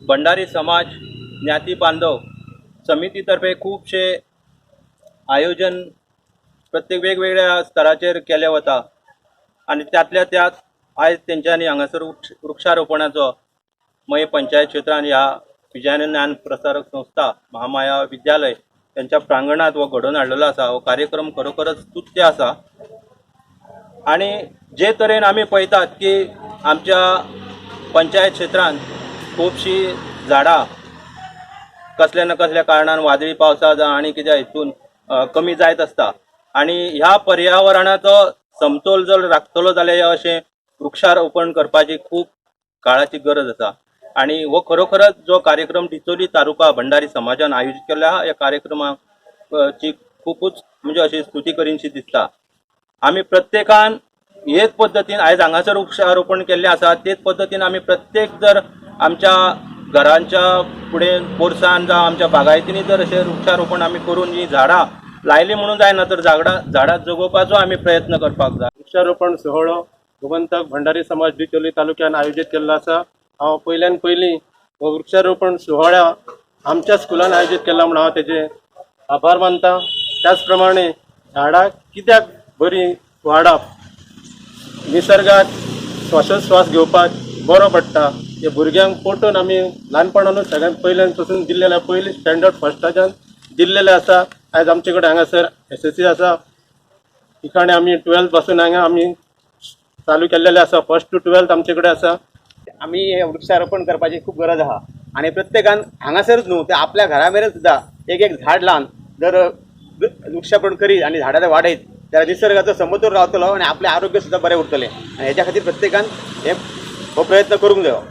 भंडारी समाज ज्ञाती बांधव समितीतर्फे खुबशे आयोजन प्रत्येक वेगवेगळ्या स्तराचेर केलें वता आनी त्यातल्या त्यात आयज तेंच्यांनी हांगासर वृक्षारोपणाचो मये पंचायत क्षेत्रान ह्या विजयानंद ज्ञान प्रसारक संस्था महामाया विद्यालय त्यांच्या प्रांगणात हो घडोवन हाडलेलो आसा. हो कार्यक्रम खरोखरच स्तुत्य आसा आनी जे तरेन आमी पळयतात की आमच्या पंचायत क्षेत्रांत खुबशीं झाडां कसल्या ना कसल्या कारणान वादळी पावसा जावं आनी कित्या हितून कमी जायत आसता आनी ह्या पर्यावरणाचो समतोल जर राखतलो जाल्यार अशें वृक्षारोपण करपाची खूब काळाची गरज आसा. आनी हो खरोखरच जो कार्यक्रम डिचोली तालुका भंडारी समाजान आयोजीत केल्लो आहा, ह्या कार्यक्रमाची खुबूच म्हणजे अशी स्तुती करीनशी दिसता. आमी प्रत्येकान हेच पद्दतीन आयज हांगासर वृक्षारोपण केल्लें आसा, तेच पद्दतीन आमी प्रत्येक जर आमच्या घरांच्या फुडें पोरसान जावं आमच्या बागायतींनी जर अशें वृक्षारोपण आमी करून ही झाडां लायलीं म्हणून जायना, तर झाडां जगोवपाचो आमी प्रयत्न करपाक जाय. वृक्षारोपण सुवाळो गोमंतक भंडारी समाज डिचोली तालुक्यान आयोजीत केल्लो आसा. हांव पयल्यान पयलीं हो वृक्षारोपण सुवाळो आमच्या स्कुलान आयोजीत केला म्हूण हांव तेजे आभार मानता. त्याच प्रमाणे झाडां कित्याक बरी वाडप, निसर्गाक श्वासोश्वास घेवपाक बरो पडटा, हे भुरग्यांक पटोवन आमी ल्हानपणानूच सगळ्यांत पयल्यान पासून दिल्लेले, पयली स्टँडर्ड फर्स्टाच्यान दिल्लेले आसा. आयज आमचे कडेन हांगासर एसएससी आसा. ठिकाणी आमी 12th पासून हांगा आमी चालू केल्लेले आसा. फर्स्ट टू 12th आमचे कडेन आसा. आमी हे वृक्षारोपण करपाची खूब गरज आहा आनी प्रत्येकान हांगासरच न्हू, ते आपल्या घरा मेरेन सुद्दां एक एक झाड लावन जर वृक्षारोपण करीत आनी झाडां जर वाडयत जाल्यार निसर्गाचो समतोल रावतलो आनी आपलें आरोग्य सुद्दां बरें उरतलें. आनी हेच्या खातीर प्रत्येकान हे हो प्रयत्न करूंक जायो.